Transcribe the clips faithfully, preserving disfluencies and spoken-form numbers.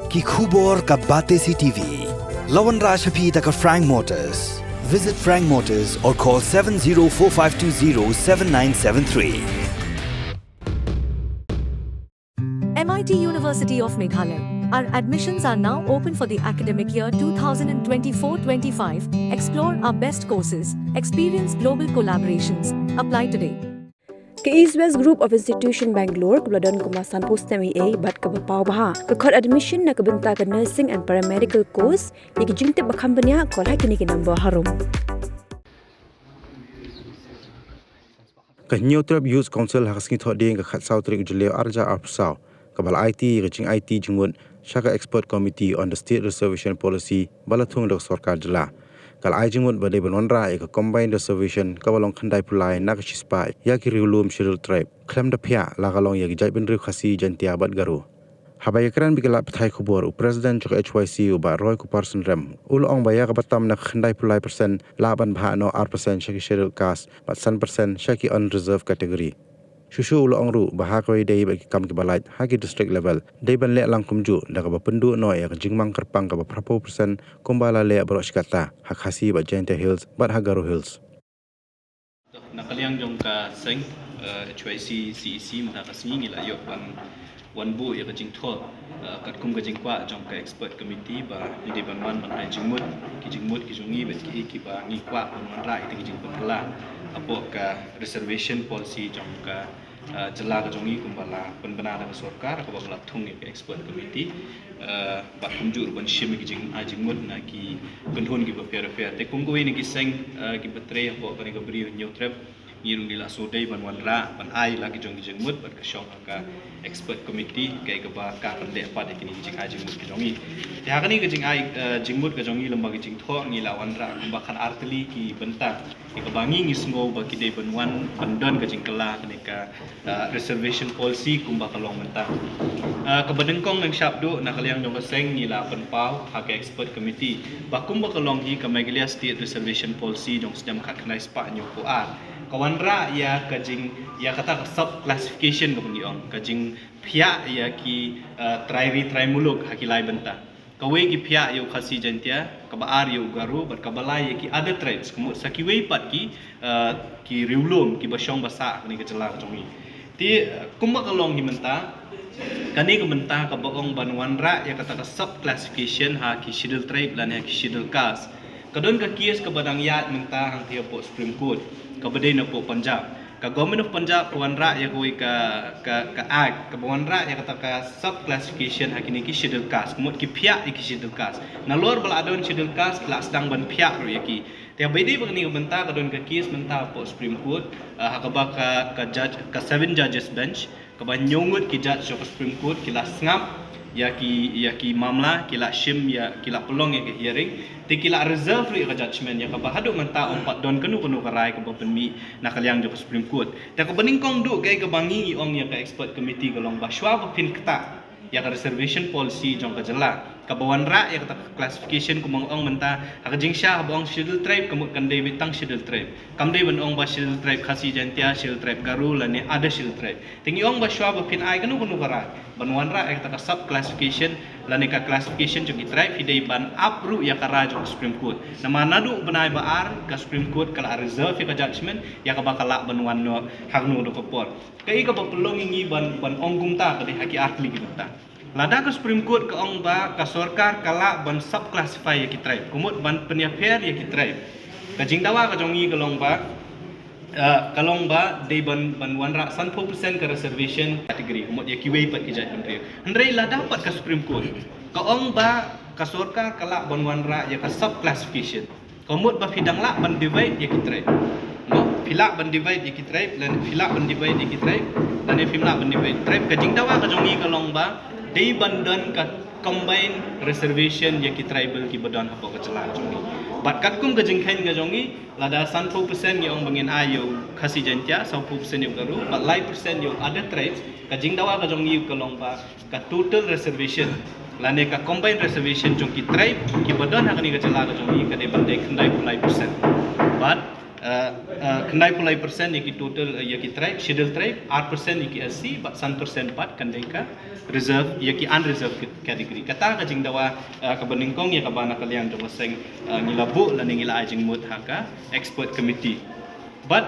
Ki khubor ka Batesi T V. La wanrah sha phi da ka Frank Motors. Visit Frank Motors or call seven zero four five two zero seven nine seven three. M I T University of Meghalaya. Our admissions are now open for the academic year two thousand twenty-four twenty-five. Explore our best courses, experience global collaborations. Apply today. Ka East West Group of Institution Bangalore kaba la don kumba sanphew snem eiei bad kaba paw bha ka khot admission na ka bynta ka nursing and paramedical course. Ïa ki jingtip ba kham bniah call ha kine ki number harum. Ka Hynñiewtrep Youth Council ha ka sngi Thohdieng ka khatsaw tarik u Jylliew arhajar arphew saw kaba la aiti ïa ka jingaiti jingmut sha ka Expert Committee on the State Reservation Policy ba la thung da ka sorkar jylla. Ka la ai jingmut ba dei ban wanrah ïa ka Combined Reservation kaba long khyndaiphew lai na ka shispah ïa ki riewlum Scheduled Tribe khlem da phiah la ka long ïa ki jaitbynriew Khasi, Jaintia bad Garo. Haba ïakren bad ki lad pathai khubor u President jong ka H Y C u Bah Roy Kupar Synrem u la ong ba ïa kaba tam na ka khyndaiphew lai percent lah ban bhah noh ar percent sha ki Scheduled Caste bad san percent sha ki Unreserved Category. Shuh shuh u la ong ruh ba ha kawei dei bad ki kam kiba lait ha ki district level dei ban leh lang kumjuh da kaba pynduh noh ïa ka jingmang kyrpang kaba phraphew percent kumba la leh baroh shi katta ha Khasi bad Jaintia Hills bad ha Garo Hills. Na ka liang jong ka seng H Y C C E C mynta ka sngi ngi la ïoh ban wan buh ïa ka jingthoh katkum ka jingkwah jong ka expert committee ba ngi dei ban wan ban ai jingmut, ki jingmut ki jong ngi bad kiei kiba ngi kwah ban wanrah ïa ki jingpynkylla hapoh ka reservation policy jong ka jylla ka jong ngi kumba la pynbna da ka sorkar kaba la thung ïa ka expert committee. Bad kumjuh ruh ban shim ïa ki jingai jingmut na ki kynhun kiba pher bapher. Te kum kawei na ki seng kiba trei hapoh kane ka bri Hynñiewtrep ngi ruh ngi la shu dei ban wanrah ban ai la ki jong ki jingmut bad ka shong ha ka expert committee kaei kaba ka pynleh pat ïa kine ki jingai jingmut ki jong ngi. Te ha kane ka jingai jingmut ka jong ngi lem bad ka jingthoh ngi la wanrah kumba khatar tylli ki bynta. Ïa kaba ngi ngi sngew ba ki dei ban wan ban don ka jingkylla kane ka reservation policy kumba ka long mynta. Kaba nyngkong nyngshap duh na ka liang jong ka seng ngi la pynpaw ha ka expert committee ba kumba ka long hi ka Meghalaya State Reservation Policy jong snem khatkhyndai spah hynñiewphew ar ka wanrah ïa ka jing ïa kata ka sub classification kaba ngi ong ka jingphiah ïa ki trai ri trai muluk ha ki lai bynta. Kawei ki phiah ïa u Khasi Jaintia, kaba ar ïa u Garo bad kaba lai ïa ki other tribes, ka mut sa kiwei pat ki ki riewlum kiba shong ba sah ha kane ka jylla ka jong ngi. Te kumba ka long hi mynta kane ka mynta kaba ong ban wanrah ïa kata ka sub classification ha ki Scheduled Tribe lane ha ki Scheduled Caste. Ka don ka case kaba dang ïaid mynta hangtei hapoh Supreme Court kaba dei na poh Punjab. Ka Government of Punjab ka wanrah ïa kawei ka ka ka act kaba wanrah ïa kata ka sub classification ha kine ki Scheduled Caste, ka mut ki phiah ïa ki Scheduled Caste. Nalor ba la don Scheduled Caste ki la sdang ban phiah ruh ïa ki. Te haba ïadei bad kane ka bynta ka don ka case mynta hapoh Supreme Court ha kaba ka ka judge ka seven judges bench kaba hynñiew ngut ki judge jong ka Supreme Court ki la sngap ïa ki ïa ki mamla, ki la shim ïa ki la pynlong ïa ka hearing. Te ki la reserve ruh ïa ka judgement ïa kaba haduh mynta ym pat don kano kano ka rai kaba pynmih na ka liang jong ka Supreme Court. Te kaba nyngkong duh kaei kaba ngi ngi ong ïa ka expert committee ka long ba shuwa ba phin ktah ïa ka reservation policy jong ka jylla kaba wanrah ïa kata ka classification kumba nga ong mynta ha ka jingshisha haba ong Scheduled Tribe ka mut kan dei beit tang Scheduled Tribe. Kam dei ban ong ba Scheduled Tribe Khasi Jaintia, Scheduled Tribe Garo lane other Scheduled Tribe. Te ngi ong ba shuwa ba phin ai kano kano ka rai ban wanrah ïa kata ka sub classification lane ka classification jong ki tribe phi dei ban ap ruh ïa ka rai jong ka Supreme Court. Namar naduh u bnai ba ar ka Supreme Court ka la reserve ïa ka judgement ïa kaba ka lah ban wan noh ha kano kano ka por. Kaei kaba pynlong ïa ngi ban ban ong kumta ka dei ha ki artylli ki bynta. Lada ka Supreme Court ka ong ba ka sorkar ka lah ban sub classify ïa ki tribe, ka mut ban pynïapher ïa ki tribe. Ka jingdawa ka jong ngi ka long ba ka long ba dei ban ban wanrah sanphew percent ka reservation category, ka mut ïa kiwei pat ki jaitbynriew. Hynrei lada pat ka Supreme Court ka ong ba ka sorkar ka lah ban wanrah ïa ka sub classification, ka mut ba phi dang lah ban divide ïa ki tribe. Mo, phi lah ban divide ïa ki tribe lane phi lah ban divide ïa ki tribe lane phim lah ban divide tribe. Ka jingdawa ka jong ngi ka long ba dei ban don ka combined reservation ïa ki tribal kiba don hapoh ka jylla ka jong ngi. Bad katkum ka jingkheiñ ka jong ngi, lada sanphew percent ngi ong ba ngin ai ïa u Khasi Jaintia, sawphew percent ïa u Garo bad lai percent ïa u other tribes, ka jingdawa ka jong ngi ka long ba ka total reservation lane ka combined reservation jong ki tribe kiba don ha kane ka jylla ka jong ngi ka dei ban dei khyndaiphew lai percent. Bad Uh, uh, khyndai phew lai percent ïa ki total, uh, ïa ki tribe, schedule tribe, ar percent ïa ki S C, bad san percent pat kan dei ka reserve, ïa ki unreserved category. Kata ka jingdawa, uh, kaba nyngkong ïa kaba na ka liang jong ka seng, uh, ngi la buh lane ngi la ai jingmut ha ka expert committee. Bad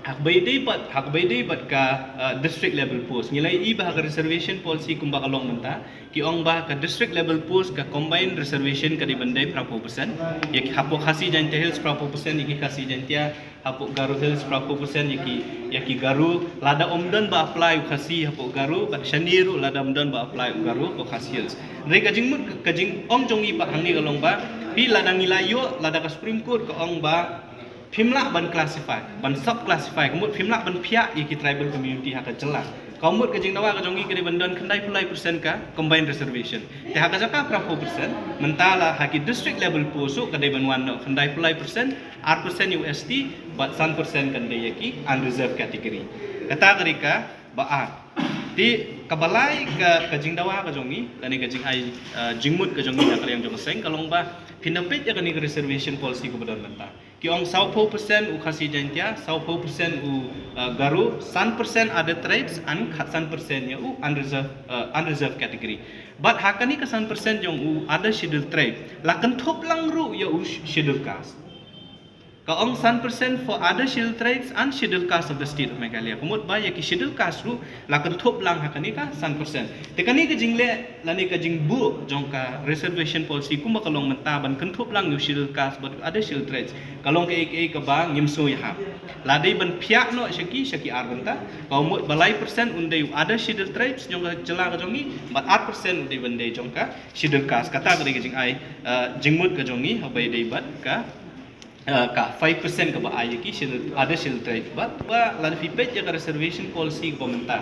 haba ïadei bad, haba ïadei bad ka, uh, district level post, ngi la ïohi ba ha ka reservation policy kumba ka long mynta, ki ong ba ka district level post ka combined reservation ka dei ban dei phra phew percent. Ïa ki hapoh Khasi Jaintia Hills phra phew percent, ïa ki Khasi Jaintia, hapoh Garo Hills phra phew percent, ïa ki, ïa ki Garo, lada ym don ba apply u Khasi hapoh Garo, bad shane ruh lada ym don ba apply u Garo hapoh Khasi Hills. Hynrei ka jingmut, ka jingong jong ngi pat hangne ka long ba, phi lada ngi la ïoh, lada ka Supreme Court ka ong ba phim lah ban classify, ban sub classify, ka mut phim lah ban phiah ïa ki tribal community ha ka jylla. Ka mut ka jingdawa ka jong ngi ka dei ban don khyndai phew lai percent ka combined reservation. Te ha ka jaka phra phew percent, mynta la ha ki district level post ruh ka dei ban wan noh khyndai phew lai percent, ar percent ïa u S T, bad san percent kan dei ïa ki unreserved category. Kata ka dei kaba ar. Te kaba lai ka, ka jingdawa ka jong ngi, lane ka jingai, uh, jingmut ka jong ngi na ka liang jong ka seng ka long ba, phin da peit ïa kane ka reservation policy kaba don mynta. Ki ong saw phew percent u Khasi Jaintia, saw phew percent u, uh, Garo, san percent other tribes, and khatsan percent ïa u unreserved, uh, unreserved category. Bad ha kane ka san percent jong u other schedule tribe, la kynthup lang ruh ïa u sch-, schedule caste. Ka ong san percent for other schedule tribes and schedule caste of the state of Meghalaya. Ka mut ba ïa ki schedule caste ruh la kynthup lang ha kane ka san percent. Te kane ka jingleh lane ka jingbuh jong ka reservation policy kumba ka long mynta ban kynthup lang ïa u schedule caste bad other schedule tribes, ka long kaei kaei kaba ngim sngewsih. La dei ban phiah noh sha ki, sha ki ar bynta. Ka mut ba lai percent un dei u other schedule tribes jong ka jylla ka jong ngi, bad ar percent un dei ban dei jong ka schedule caste. Kata ka dei ka jingai, uh, jingmut ka jong ngi haba ïadei bad ka, uh, ka five percent kaba ai ïa ki schedule, other schedule tribe. Bad ba lada phi peit ïa ka reservation policy kaba mynta,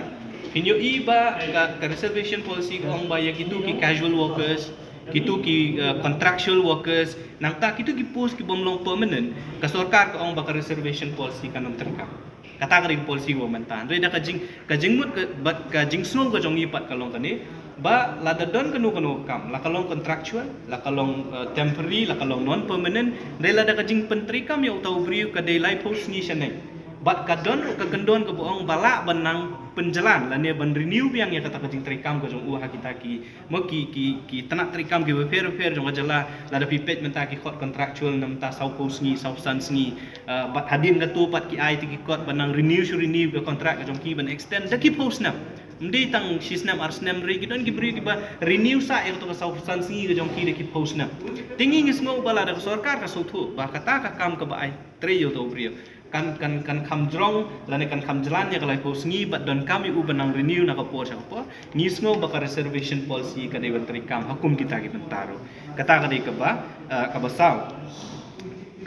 phin ïohi ba ka, ka reservation policy ka ong ba ïa kito ki casual workers, kito ki, uh, contractual workers, nangta kito ki post kibym long permanent, ka sorkar ka ong ba ka reservation policy kan ym treikam. Kata ka dei ka policy kaba mynta. Hynrei da ka jing, ka jingmut ka, bad ka jingsngew ka jong ngi pat ka long kane, ba lada don kano kano ka kam, la ka long contractual, la ka long, uh, temporary, la ka long non permanent, hynrei lada ka jingpyntreikam ïa uta u briew ka dei laiphew sngi shaneng, bad ka don ruh ka kyndon kaba ong ba lah ban nang pynjlan lane ban renew biang ïa kata ka jingtreikam ka jong u ha kita ki, mo, ki, ki, ki tnat treikam kiba pher pher jong ka jylla. Lada phi peit mynta ki khot contractual na mynta saw phew sngi, saw san sngi, uh, bad hadien kato pat ki ai te ki kot ban nang renew shu renew ka contract ka jong ki, ban extend da ki phew snem. Ym dei tang shi snem ar snem, hynrei ki don ki briew kiba renew sa ïa kato ka saw san sngi ka jong ki da ki phew snem. Te ngi ngi sngew ba lada ka sorkar ka sngewthuh ba kata ka kam kaba ai trei ïa uta u briew kan, kan, kan kham jrong lane kan kham jlan ïa ka laiphew sngi bad donkam ïa u ban nang renew na ka por sha ka por, ngi sngew ba ka reservation policy ka dei ban treikam ha kum kita ki bynta ruh. Kata ka dei kaba, uh, kaba saw.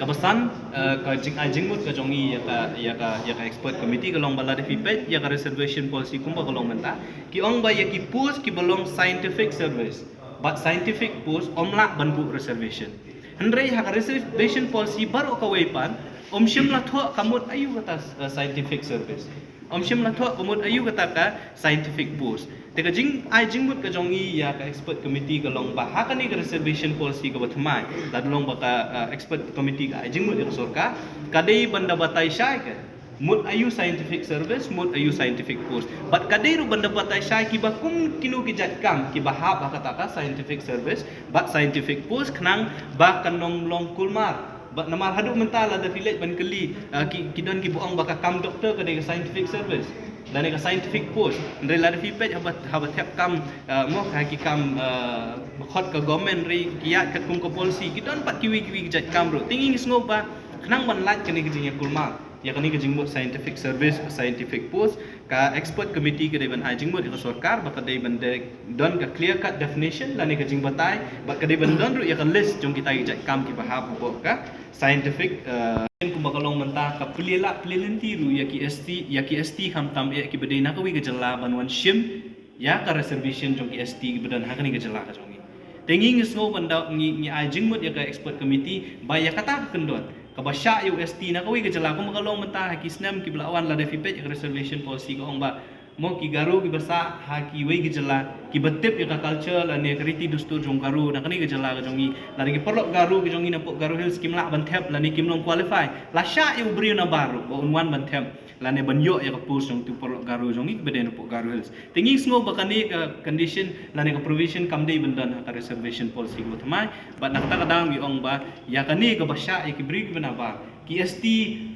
Kaba san, uh, ka jingai jingmut ka jong ngi ïa ka, ïa ka, ïa ka expert committee ka long ba lada phi peit ïa ka reservation policy kumba ka long mynta, ki ong ba ïa ki post kiba long scientific service bad scientific post ym lah ban buh reservation. Hynrei ha ka reservation policy baroh kawei pat ym shym la thoh ka mut aïu kata, uh, scientific service. Ym shym la thoh ka mut aïu kata ka scientific post. Te ka jingai jingmut ka jong ngi ïa ka expert committee ka long ba ha kane ka reservation policy kaba thymmai, lada long ba ka, uh, expert committee ka ai jingmut ïa ka sorkar, ka dei ban da batai shai ka mut aïu scientific service, mut aïu scientific post. Bad ka dei ruh ban da batai shai kiba kum kino ki jait kam kiba hap ha kata ka scientific service bad scientific post, khnang ba kan ym long kulmar. Bad namar haduh mynta lada phi leit ban kylli, uh, ki, ki don kiba ong ba ka kam doctor ka dei ka scientific service lane ka scientific post. Hynrei lada phi peit haba, haba thep kam, uh, mo, ha ki kam, uh, khot ka government, hynrei ki ïaid katkum ka policy, ki don pat kiwei kiwei ki jait kam ruh. Te ngi ngi sngew ba khnang ban lait kane ka jingïakulmar ïa kane ka jingmut scientific service, scientific post, ka expert committee ka dei ban ai jingmut ïa ka sorkar ba ka dei ban dei, don ka clear cut definition lane ka jingbatai, bad ka dei ban don ruh ïa ka list jong kita ki jait kam kiba hap hapoh ka scientific, uh, kumba ka long mynta, ka plie lah plie lynti ruh ïa ki S T, ïa ki S T khamtam eh kiba dei na kawei ka jylla ban wan shim ïa ka reservation jong ki S T kiba don ha kane ka jylla ka jong ngi. Te ngi ngi sngew ban da ngi, ngi ai jingmut ïa ka expert committee ba ïa kata ka kyndon kaba shah ïa u S T na kawei ka jylla, kumba ka long mynta ha ki snem kiba la wan, lada phi peit ïa ka reservation policy ka ong ba Mo ki Garo kiba sah ha kiwei ki jylla kiba tip ïa ka culture lane ka riti dustur jong Garo na kane ka jylla ka jong ngi, lane ki paralok Garo ka jong ngi na pdeng Garo Hills kim lah ban thep lane kim long qualify. La shah ïa u briew na bar ruh ba un wan ban thep lane ban ïoh ïa ka post jong utu u paralok Garo jong ngi kiba dei na pdeng Garo Hills. Te ngi sngew ba kane ka condition lane ka provision kam dei ban don ha ka reservation policy kaba thymmai. Bad na kata ka daw ngi ong ba ïa kane kaba shah ïa ki briew kiba na bar, ki S T,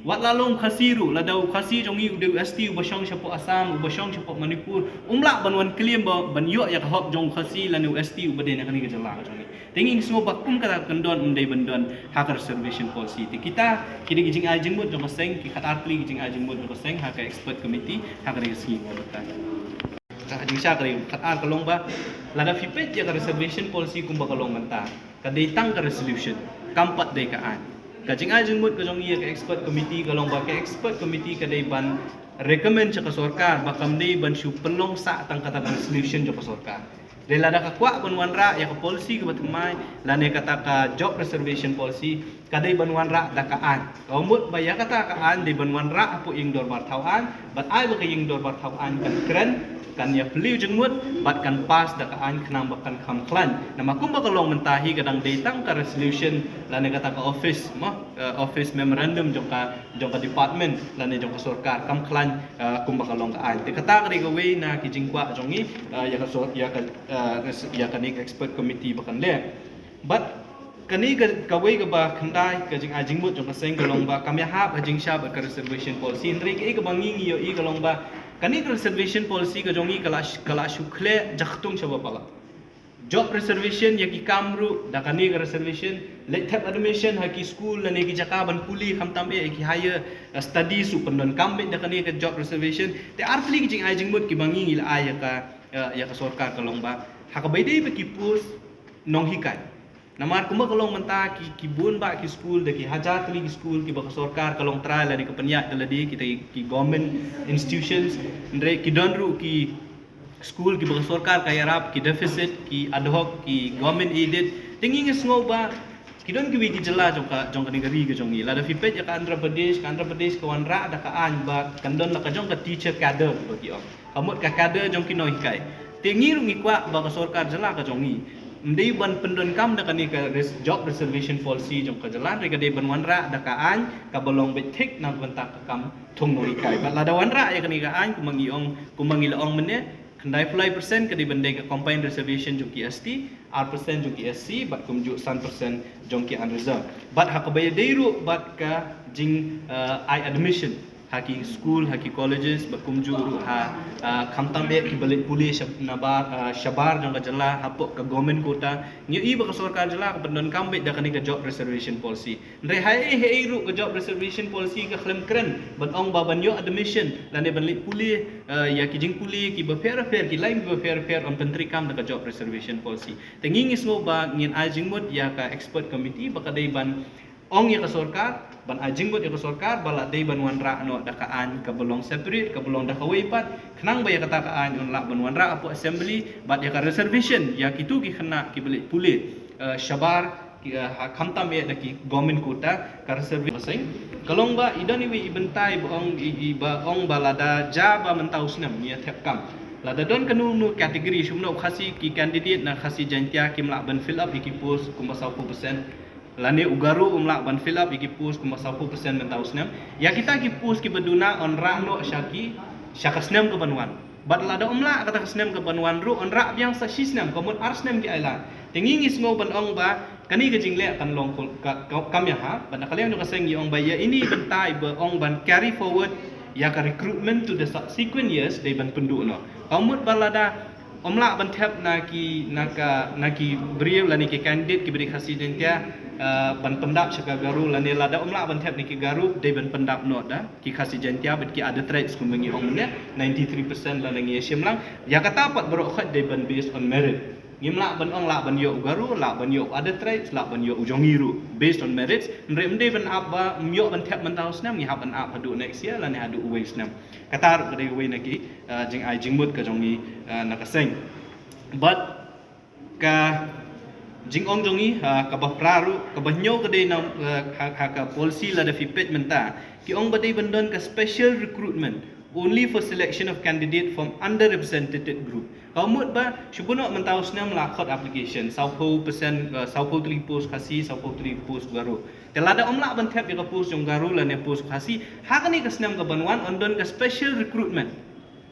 wat la long Khasi ruh, lada u Khasi jong ngi u dei u S T uba shong shapoh Assam, uba shong shapoh Manipur, um lah ban wan claim ba ban ïoh ïa ka hok jong u Khasi lane u S T uba dei na kane ka jylla ka jong ngi. Te ngi sngew ba kum kata kan don, um dei ban don ha ka reservation policy. Te kita ki dei ki jingai jingmut jong ka seng, ki khatar tylli ki jingai jingmut jong ka seng ha ka expert committee ha kane ka sngi kaba mynta. Ka jingshisha ka dei khatar ka long ba lada phi peit ïa ka reservation policy kumba ka long mynta, ka dei tang ka resolution, kam pat dei ka aiñ. Ka jingai jingmut ka jong ngi ïa ka expert committee ka long ba ka expert committee ka dei ban recommend sha ka sorkar ba kam dei ban shu pynlong sah tang kata ka resolution jong ka sorkar. Dei lada ka kwah ban wanrah ïa ka policy kaba thymmai lane kata ka job reservation policy, ka dei ban wanrah da ka aiñ. Ka mut ba ïa kata ka aiñ dei ban wanrah hapoh ïing dorbar thaw aiñ, bad ai ba ka ïing dorbar thaw aiñ kan kren, kan ïa plie jingmut, bad kan pass da ka aiñ khnang ba kan kham khlaiñ. Namar kumba ka long mynta hi ka dang dei tang ka resolution lane kata ka office, mo, eh, office memorandum jong ka, jong ka department lane jong ka sorkar, kam khlaiñ, eh, kumba ka long ka aiñ. Te kata ka dei kawei na ki jingkwah jong ngi, eh, ïa ka sor-, ïa ka, eh, res-, ïa kane ka expert committee ba kan leh. Bad kane ka, kawei kaba khyndai ka jingai jingmut jong ka seng ka long ba kam ïahap ha jingshisha bad ka reservation policy. Hynrei kaei kaba ngi ngi ïohi ka long ba kane ka reservation policy ka jong ngi ka la sh-, ka la shu khleh jaktung shaba palat. Job reservation ïa ki kam ruh da kane ka reservation, leit thep admission ha ki school lane ki jaka ban pule khamtam eh ïa ki higher, eh, studies ruh pyndonkam beit da kane ka job reservation. Te ar tylli ki jingai jingmut kiba ngi ngi la ai ïa ka, eh, ïa ka sorkar ka long ba ha kaba ïadei bad ki post nonghikai. Namar kumba ka long mynta ki, ki bun bah ki school, da ki hajar tylli ki school kiba ka sorkar ka long trai lane ka pynïaid da lade, kita ki government institutions, hynrei ki don ruh ki school kiba ka sorkar ka ïarap, ki deficit, ki ad hoc, ki government aided. Te ngi ngi sngew ba ki don kiwei ki jylla jong ka, jong kane ka ri ka jong ngi. Lada phi peit ïa ka Andhra Pradesh, ka Andhra Pradesh ka wanrah da ka aiñ ba kan don la ka jong ka teacher cadre ba ki ong. Ka mut ka cadre jong ki nonghikai. Te ngi ruh ngi kwah ba ka sorkar jylla ka jong ngi, ym dei ban pyndonkam da kane ka res-, job reservation policy jong ka jylla, hynrei ka dei ban wanrah da ka aiñ kaba long beit thik na ka bynta ka kam thung nonghikai. Bad lada wanrah ïa kane ka aiñ kumba ngi ong, kumba ngi la ong mynne, khyndai phew lai percent ka dei ban dei ka combined reservation jong ki S T, ar percent jong ki S C, bad kumjuh san percent jong ki unreserved. Bad ha kaba ïadei ruh bad ka jing, eh, ai admission ha ki school, ha ki colleges, bad kumjuh ruh ha, ah, khamtam eh kiba leit pule shab-, nabar, ah, shabar jong ka jylla hapoh ka government quota. Ngi ïohi ba ka sorkar jylla ka pyndonkam beit da kane ka job reservation policy. Hynrei haei haei ruh ka job reservation policy ka khlem kren ban ong ba ban ïoh admission lane ban leit pule, ah, ïa ki jingpule kiba pher pher, ki lain kiba pher pher, yn pyntreikam da ka job reservation policy. Te ngi ngi sngew ba ngin ai jingmut ïa ka expert committee ba ka dei ban ong ïa ka sorkar, ban ai jingmut ïa ka sorkar ba la dei ban wanrah noh da ka aiñ kaba long separate, kaba long da kawei pat, khnang ba ïa kata ka aiñ yn lah ban wanrah hapoh assembly, bad ïa ka reservation ïa kitu ki khynnah kiba leit pule, eh, shabar, ki, eh, ha khamtam eh da ki government quota, ka reservation. Seng ka long ba i don iwei i bynta iba ong, i, iba ong ba lada ja ba mynta u snem ngi ïa thep kam, lada don kano kano category, shim noh u Khasi, ki candidate na Khasi Jaintia kim lah ban fill up ïa ki post kumba saw phew percent. Lane u Garo um lah ban fill up ïa ki post kumba saw phew percent mynta u snem. Ïa kita ki post kiba duna yn rah noh sha ki, sha ka snem kaban wan. Bad lada um lah kata ka snem kaban wan ruh, yn rah biang sa shi snem, ka mut ar snem ki ai lad. Te ngi ngi sngew ban ong ba kane ka jingleh kan long kul-, ka, ka, kam ïahap. Bad na ka liang jong ka seng ngi ong ba ïa ine i bynta iba ong ban carry forward ïa ka recruitment to the subsequent years dei ban pynduh noh. Ka mut ba lada ym lah ban thep na ki, na ka, na ki briew lane ki candidate kiba dei Khasi Jaintia, eh, ban pyndap sha ka Garo, lane lada ym lah ban thep na ki Garo dei ban pyndap noh da ki Khasi Jaintia bad ki other tribes kumba ngi ong mynne, ninety three percent lada ngi ïa shim lang. Ïa kata pat baroh khoit dei ban based on merit. Ngim lah ban ong lah ban ïoh u Garo, lah ban ïoh u other tribes, lah ban ïoh u jong ngi ruh based on merits. Hynrei ym dei ban ap ba ym ïoh ban thep mynta u snem, ngi hap ban ap haduh next year lane haduh uwei u snem. Kata ruh ka dei kawei na ki, eh, jingai jingmut ka jong ngi, eh, na ka seng. Bad ka jingong jong ngi, eh, kaba phra ruh, kaba hynñiew ka dei na, eh, ha, ha ka policy lada phi peit mynta, ki ong ba dei ban don ka special recruitment only for selection of candidate from underrepresented group. Ka mut ba shu buh noh mynta u snem la khot application, sawphew percent, uh, sawphew tylli post Khasi, sawphew tylli post Garo. Te lada ym lah ban thep ïa ka post jong Garo lane post Khasi, ha kane ka snem ka ban wan yn don ka special recruitment.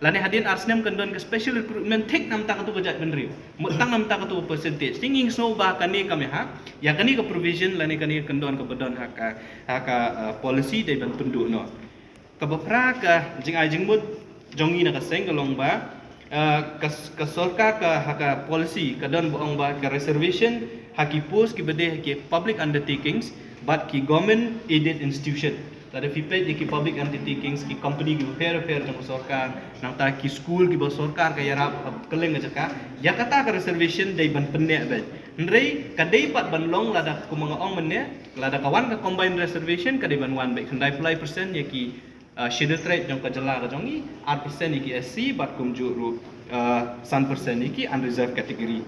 Lane hadien ar snem kan don ka special recruitment thik namta katu ka jaitbynriew. Mut tang namta katu ka percentage. Te ngi sngew ba kane ka mih ha ïa kane ka provision lane kane ka kyndon kaba don ha ka, ha ka, uh, policy dei ban pynduh noh. Kaba phra ka jingai jingmut jong ngi na ka seng ka long ba, uh, ka, ka sorkar ka ha ka policy ka don ba ong ba ka reservation ha ki post kiba dei ha ki public undertakings bad ki government aided institution. Lada phi peit ïa ki public undertakings, ki company kiba pher pher jong ka sorkar, nangta ki skul kiba sorkar ka ïarap, uh, kylleng ka jaka, ïa kata ka reservation dei ban pynneh beit. Hynrei ka dei pat ban long lada kumba nga ong mynne, lada ka wan ka combined reservation ka dei ban wan beit khyndai phew lai percent ïa ki, uh, Scheduled Tribe jong ka jylla ka jong ngi, ar percent ïa ki S C bad kumjuh ruh, uh, san percent ïa ki unreserved category.